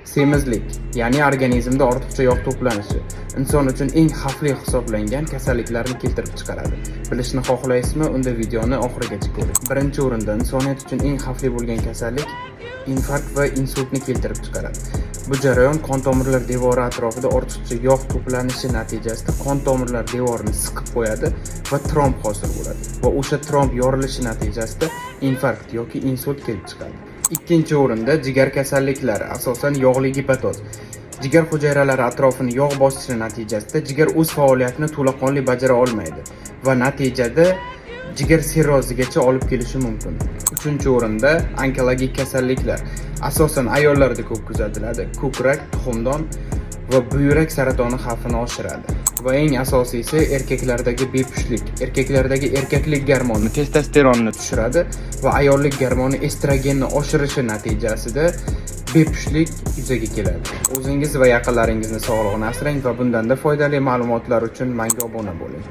Semizlik, ya'ni organizmda ortiqcha yog' to'planishi, inson uchun eng xavfli hisoblangan kasalliklarni keltirib chiqaradi. Bilishni xohlaysizmi? Unda videoni oxirigacha ko'ring. Birinchi o'rinda insoniyat uchun eng xavfli bo'lgan kasallik infarkt va insultni keltirib chiqaradi. Bu jarayon qon tomirlar devori atrofida ortiqcha yog' to'planishi natijasida qon tomirlar devorini siqib qo'yadi va tromb hosil bo'ladi va o'sha tromb yorilishi natijasida infarkt yoki insult kelib chiqadi. Ikkinchi o'rinda jigar kasalliklari, asosan yog'li gepatoz. Jigar hujayralari atrofini yog' bosishi natijasida jigar o'z faoliyatini to'laqonli bajara olmaydi va natijada jigar sirrozigacha olib kelishi mumkin. Uchinchi o'rinda onkologik kasalliklar, asosan ayollarda ko'p kuzatiladi. Ko'krak, tuxumdon va buyrak saratoni xavfini oshiradi. Va eng asosiysi, erkaklardagi bepushtlik. Erkaklardagi erkaklik gormoni testosteronni tushiradi va ayollik gormoni estrogenni oshirishi natijasida bepushtlik yuzaga keladi. O'zingiz va yaqinlaringizni sog'lig'ini asrang va bundanda foydali ma'lumotlar uchun menga obuna bo'ling.